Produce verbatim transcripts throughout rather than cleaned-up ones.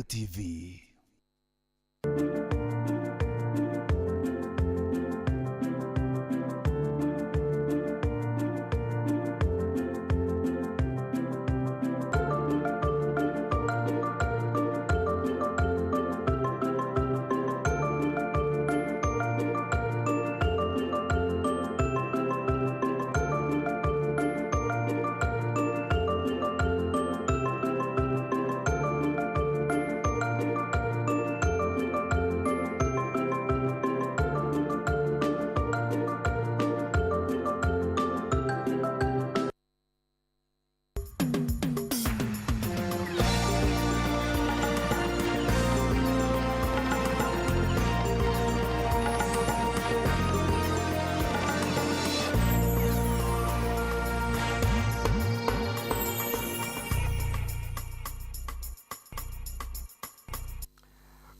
T V.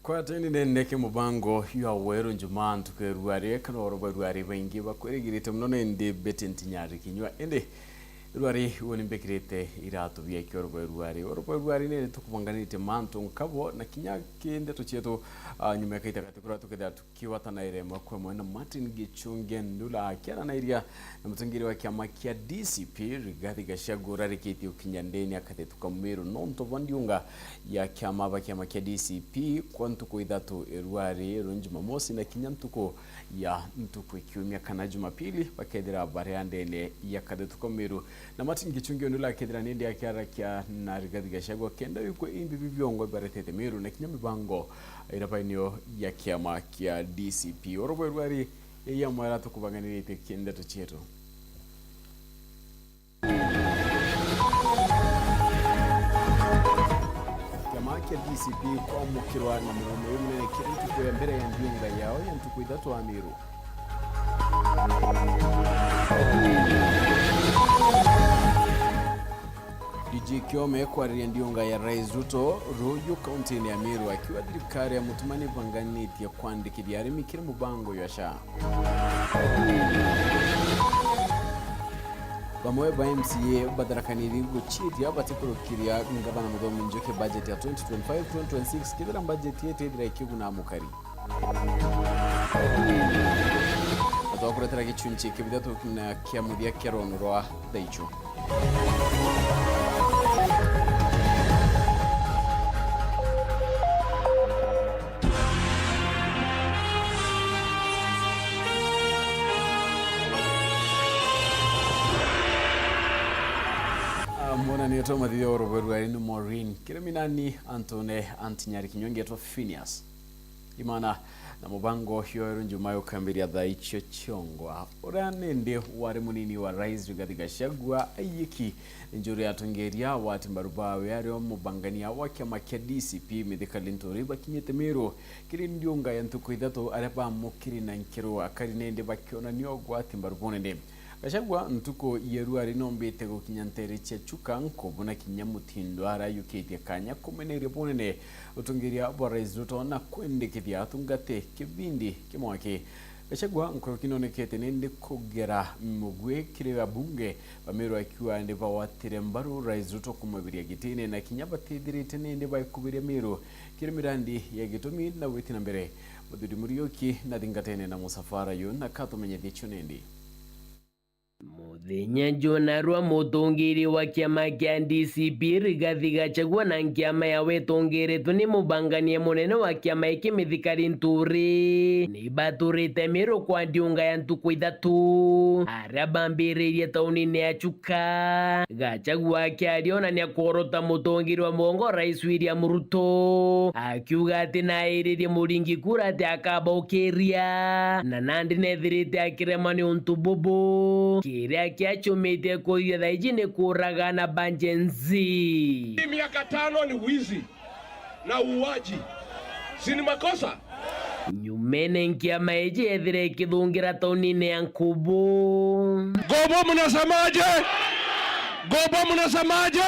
Kwateni nene ki mubango jwa weru Njumaa ntuku ya ruari, kana oro bwa ruari baingi bakwirigirite mono, nindi Betty Ntinyari kinyua. Indi ruari uuni mbikirite iratu bia kioro bwa ruari. Oro bwa ruari nene tukubanganite mantu nkabo na kinya ki ndeto cietu, ah, nyuma ya kaita gati kuria tukethira tukiwatanaire imwe kwa imwe na Martin Gichunge Ndula akiaranairia na mutongeri wa kiama kia D C P Rigathi Gachagua urarikitie gukinya ndene akathetuka Meru nontu bwa ndiunga ya kiama ba kiama kia D C P kwa ntuku ithatu, irwari ru Jumamosi na kinya ntuku ya ntuku ikiumia kana Jumapili, bakethira bari a ndene ya kathetuka Meru. Na Martin Gichunge Ndula akethira nindi akiarakia na Rigathi Gachagua kenda wikwe imbi bibiongo baretete Meru na kinya mibango ira bainio ya kiama kia D C P. Oro bwa irwari ya mwera tukubanganirite ki ndeto cietu. Kiama kia D C P kwamukirwa na mugomo uyu munene kiri ntuku ya mbere ya ndiunga yao ya ntuku ithatu Amiru. D G Kiome kwariria ndiunga ya Rais Ruto ruuju kaunti-ini ya Meru akiuga thirikari ya Mutuma nibanganitie kwandikithia arimi kiri mubango jwa SHA. Bamwe ba M C A batharakanirie guciithia batikurukiria ngavana Muthomi Njuki bajeti ya twenty twenty-five twenty twenty-six kethira bajeti ii itithira ikiguna amukari. Na twakuretera gicunci kia bithatu na kia muthia kia rwano rwa thaichu. Ah, mwana ni Thomas Thioro Berwai ni Maureen Kiriminani Antone Antinyari Kinyonge etwa Phineas. Imana na mubango ucio weru Njumaa ukambiria thaa icio ciongwa. Uria nindi wari munini wa Rais Rigathi Gachagua aiyiki njuri ya atongeria wa timbaru bawe ario mubangania wa kiama kia D C P Mithika Linturi bakinyite Meru kiri ndiunga ya ntuku ithatu aria bamukiri na nkiro akari nindi bakionania ugwati mbaru bunene. Gachagua ntuku ya ruari nombite gukinya ntere cia Chuka, Nkubu na kinya Mutindo arayukitie kanya kumeneria bunene utongeria bwa Rais Ruto na kwendekithia atungate kibindi kimwaki. Gachagua nkuruki nonekete nindi kugera mugwi kiri abunge ba Meru akiuga ni bawatire mbaru Rais Ruto kumabiria gitine na kinya batithirite nindi baikubiria Meru kiri mirandi ya gitumi na gwiti na mbere. Muthuri Muriuki na thingatene na musafara yu na katumenyethia cio nindi. Muthenya juna rwa mutongeri wa kiama kia D C P Rigathi Gachagua na nkiama yawe itongeretwe ni mubangania munene wa kiama iki Mithika Linturi, ni baturite Meru kwa ndiunga ya ntuku ithatu, aria bambiririe taunine ya Chuka. Gachagua akiaria onania kworota mutongeri wa mugongo Rais William Ruto, akiuga ati nairirie muringi kura ati akabaukiria, na nandi nethirite akiremwa ni untu bubu. Kiria kiachumitie kuthithia thaa iji ni kuuraga na ba Gen Z. Hii miaka tano ni wizi na uuaji. Si ni makosa? Nyumene nkiama iji yethire ikithungira taunine ya Nkubu. Gobo mnasemaje? Gobo mnasemaje?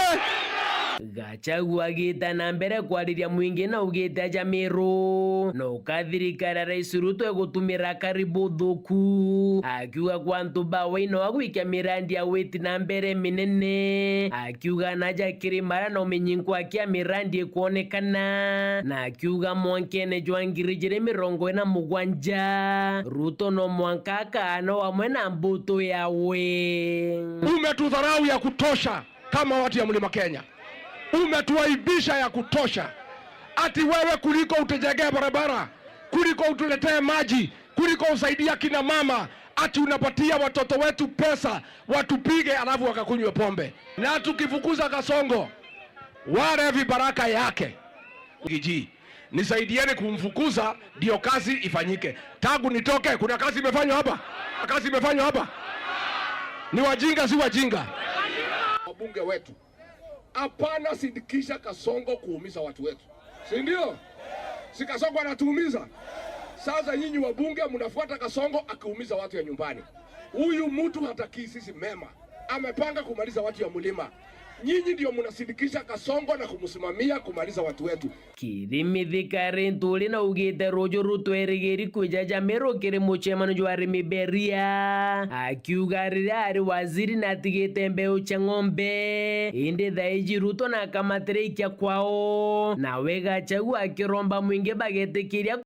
Gachagua agita na mbere kwariria mwingi na ugite aja Meru, no ka thirikari ya Rais Ruto igutumira karibu thuku, akiuga kwa antu ba Wainawa gwikia mirandi ya witi na mbere minene, akiuga naja kiri mara na umenyi nkwa kia mirandi ikwonekana, na akiuga mwankene jwa ngiri ijiri mirongo ina mugwanja, Ruto no mwanka akaana wamwe na mbutu yawe. Umetudharau ya kutosha kama watu ya Mlima Kenya. Umetuaibisha ya kutosha. Ati wewe kuliko utujengee barabara, kuliko utuletee maji, kuliko usaidia kina mama, ati unapatia watoto wetu pesa watupige alafu wakakunywe pombe. Na tukifukuza Kasongo, wale vibaraka yake. Giji, nisaidieni kumfukuza ndio kazi ifanyike. Tangu nitoke, kuna kazi imefanywa hapa? Kazi imefanywa hapa? Ni wajinga, si wajinga? Wabunge wetu, hapana sindikisha Kasongo kuumiza watu wetu, si ndio? Si Kasongo anatuumiza? Sasa nyinyi wabunge mnafuata Kasongo akiumiza watu ya nyumbani. Huyu mtu hatakii sisi mema, amepanga kumaliza watu ya mlima. Nyinyi ndio mnasindikisha Kasongo na kumsimamia kumaliza watu wetu. Kirimi Thikari Nturi na ugite ruju Ruto erigiri kwija ja Meru kiri mucemano jwa arimi beria, akiuga riria ari waziri na atigite mbeu cia ng'ombe, indi thaiji Ruto na akamatire ikia kwao, nawe Gachagua akiromba mwingi bagetikiria